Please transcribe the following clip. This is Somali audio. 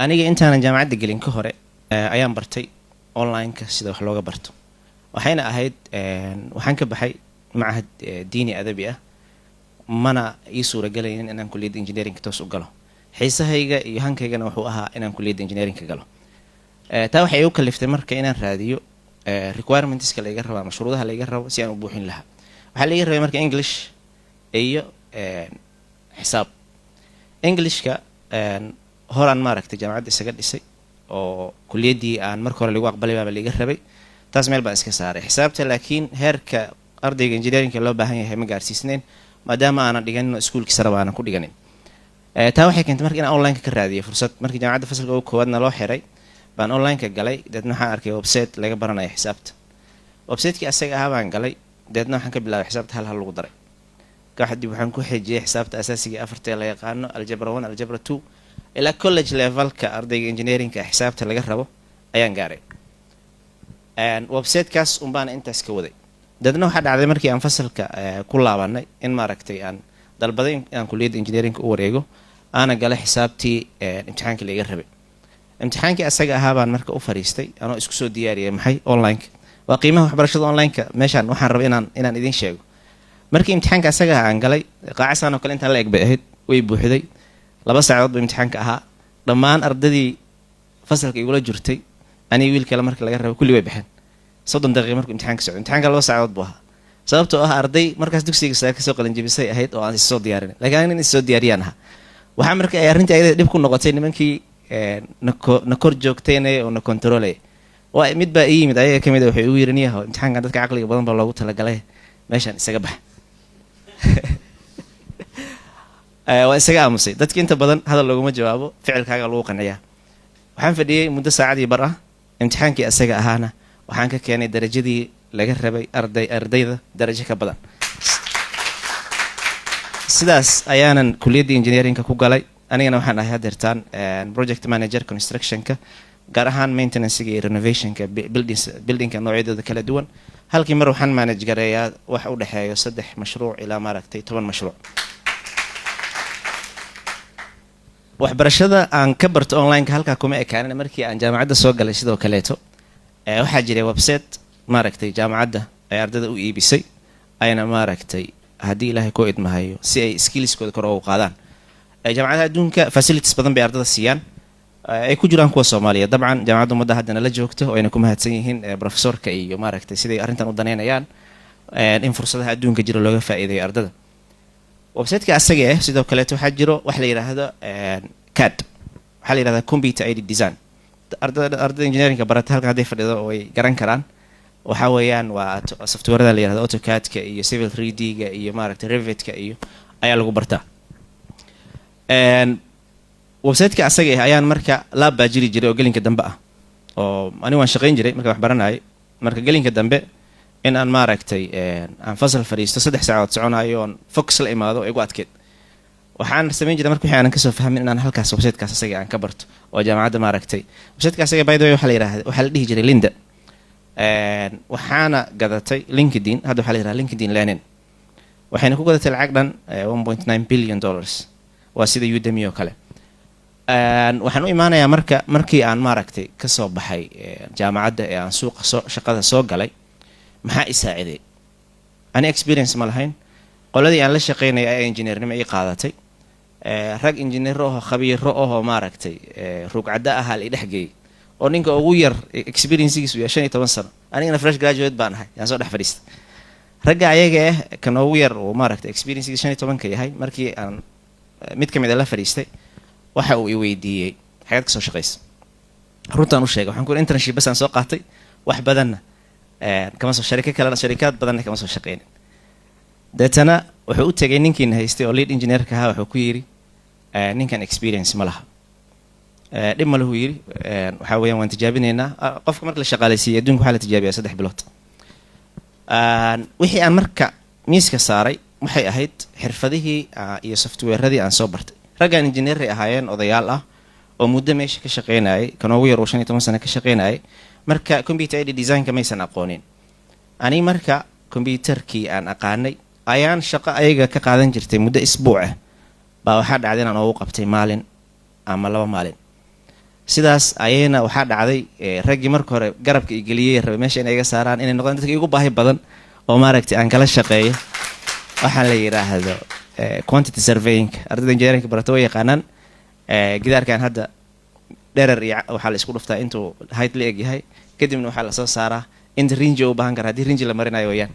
Aniga intaanan jaamacadda gelin ka hore ayaan bartay online-ka sida wax looga barto. Waxayna ahayd, waxaan ka baxay machad diini adabi ah, mana ii suuragelaynin inaan kuliyadda engineeringa toos u galo. Xiisahayga iyo hankaygana wuxuu ahaa inaan kuliyadda engineeringa galo. Taa waxay igu kaliftay marka inaan raadiyo requirementska laiga rabo ama shuruudaha laiga rabo si aan u buuxin lahaa. Waxaa laiga rabay marka English iyo xisaab. Englishka horaan maaragtay jaamacadda isaga dhisay, oo kuliyaddii aan marka hore lagu aqbalay baaba laiga rabay. Taas meel baan iska saaray. Xisaabta laakiin heerka ardayga engineeringka loo baahan yahay ma gaarsiisnayn, maadaama aanan dhiganin oo iskuulkii saraba aanan ku dhiganin. Taa waxay keentay marka inaan online-ka ka raadiyo fursad. Markii jaamacadda fasalka ugu koowaadna loo xiray baan online-ka galay. Deedna waxaan arkay website laga baranayo xisaabta. Website-kii asaga ahaa baan galay. Deedna waxaan ka bilaabay xisaabta hal hal lagu daray. Kadib waxaan ku xijiyey xisaabta asaasiga afartee la yaqaano, algebra 1, algebra 2, ilaa college levelka ardayga engineeringka xisaabta laga rabo ayaan gaaray. Websitekaas unbaana intaas ka waday. Deedna waxaa dhacday markii aan fasalka ku laabanay in maaragtay aan dalbaday inaan kuliyadda engineeringa u wareego, aana galay xisaabtii imtixaankii laiga rabay. Imtixaankii asaga ahaa baan marka u fariistay anoo isku soo diyaariyay maxay? Online-ka. Waa qiimaha waxbarashada online-ka. Meeshaan waxaan rabay inaan idiin sheego. Markii imtixaanka asaga ahaa aan galay, qaacasaan oo kale intaan la eg bay ahayd, way buuxday. 2 saacadood ba imtixaanka ahaa. Dhammaan ardadii fasalka igula jirtay, aniga wiil kale marka laga rabo, kulli way baxeen 30 daqiiqa markuu imtixaanka socdo. Imtixaanka 2 saacadood buu ahaa, sababtoo ah arday markaas dugsiga sare kasoo qalinjibisay ahayd oo aan issoo diyaarin, lakiin aniga nin issoo diyaariyaan ahaa. Waxaa marka ay arrintii ayada dhib ku noqotay nimankii na kor joogtaynaya oo na controlaya. Waa mid baa ii yimid ayaga kamid a, waxay igu yiri: "Niyahow, imtixaankan dadka caqliga badan baa loogu talagalay, meeshaan isaga bax." Waa isaga aamusay. Dadka inta badan hadal looguma jawaabo, ficilkaaga lagu qanciyaa. Waxaan fadhiyey muddo saacadii bar ah. Imtixaankii asaga ahaana waxaan ka keenay darajadii laga rabay ardayda darajo ka badan. Sidaas ayaanan kuliyadda engineeringka ku galay. Anigana waxaan ahay hadeertaan project manager constructionka, gaar ahaan maintenancega iyo renovationka buildings, buildingka noocyadooda kala duwan. Halkii mar waxaan manage gareeyaa wax u dhexeeyo saddex mashruuc ilaa maaragtay 10 mashruuc. Waxbarashada aan ka barto online-ka halkaa kuma ekaanin. Markii aan jaamacadda soo galay sidoo kaleeto waxaa jiray website maaragtay jaamacadda ay ardada u iibisay, ayna maaragtay haddii Ilaahay ku idmahayo si ay skillskooda kor ugu qaadaan. Jaamacadaha adduunka facilities badan bay ardada siiyaan, ay ku jiraan kuwa Soomaaliya. Dabcan Jaamacadda Ummadda haddana la joogto oo ayna ku mahadsan yihiin professorka iyo maaragtay siday arrintan u daneynayaan in fursadaha adduunka jira looga faa'iideeyo ardada. Websiteka asaga ah sidoo kaleeto waxaa jiro wax la yidhaahdo CAD, waxaa la yidhahdaa computer aided design. Ardada engineeringka barata halkan hadday fadhido way garan karaan. Waxa weeyaan waa softwareda la yihahdo AutoCAD-ka iyo Civil 3D-ga iyo maaragtay Revit-ka iyo ayaa lagu bartaa. Websiteka asaga ah ayaan marka lab baa jiri jiray oo gelinka dambe ah, oo anigu waan shaqayn jiray markaan wax baranayay. Marka gelinka dambe in aan maaragtay aan fasal fadhiisto 3 saacadood soconayo oon focus la imaado oo igu adkeyd. Waxaan samayn jiray marka wixii aanan kasoo fahmin inaan halkaas websitekaas asaga aan ka barto oo jaamacadda maaragtay. Websiteka asaga, by the way, waxaa la yidhahda, waxaa la dhihi jiray Lynda. Waxaana gadatay LinkedIn. Hadda waxaa la yidhahda LinkedIn Learning. Waxayna ku gadatay lacag dhan $1.9 billion, waa sida Udemy oo kale. Waxaan u imaanayaa marka markii aan maaragtay kasoo baxay jaamacadda ee aan suuqa soo shaqada soo galay, maxaa i saaciday? Ani experience ma lahayn. Qoladii aan la shaqeynaya ayaa engineernimo ii qaadatay. Rag engineero ahoo khabiiro ahoo maaragtay rugcaddo ahaa la idhex geeyey, oo ninka ugu yar experiencegiisu yahay 15 sano. Anigana fresh graduate baan ahay, yaan soo dhex fadhiistay ragga ayaga ah. Kan ugu yar uu maaragtay experiencegiisa 15-ka yahay, markii aan mid ka mid a la fadhiistay, waxa uu i weydiiyey: "Xageed ka soo shaqaysa?" Runtaan u sheegay. Waxaan ku yidhi internship bas aan soo qaatay, wax badanna kama soo shariko kalena, sharikaad badanna kama soo shaqeynin. Deetana wuxuu u tegay ninkiina haystay oo lead engineerka ahaa. Wuxuu ku yidhi: "Ninkan experience ma laha." "Dhib ma lahu," yidhi, "waxaa weeyaan waan tijaabinaynaa." Qofka marka la shaqaalaysiiyey adduunka waxaa la tijaabiyaa 3 bilood. Wixii aan marka miiska saaray waxay ahayd xirfadihii iyo softwareradii aan soo bartay. Raggan engineeray ahaayeen, odayaal ah oo muddo meesha ka shaqeynayay, kan ugu yar uu 15 sano ka shaqeynayay. Marka computer aided designka maysan aqoonin. Ani marka computerkii aan aqaanay ayaan shaqo ayaga ka qaadan jirtay muddo isbuuc ah baa waxaa dhacday inaan oogu qabtay maalin ama 2 maalin. Sidaas ayayna waxaa dhacday raggii marka hore garabka i geliyey, rabay meesha inay iga saaraan, inay noqdaan dadka igu baahi badan oo maaragtay aan kala shaqeeyo. Waxaan la yidhaahdo quantity surveying, ardayda engineering barato way yaqaanaan. Gidaarkan hadda dherer iyo waxaa la isku dhuftaa intuu height la eg yahay, kadibna waxaa lasoo saaraa inta rinji u baahan kara, haddii rinji la marinayo weeyaan.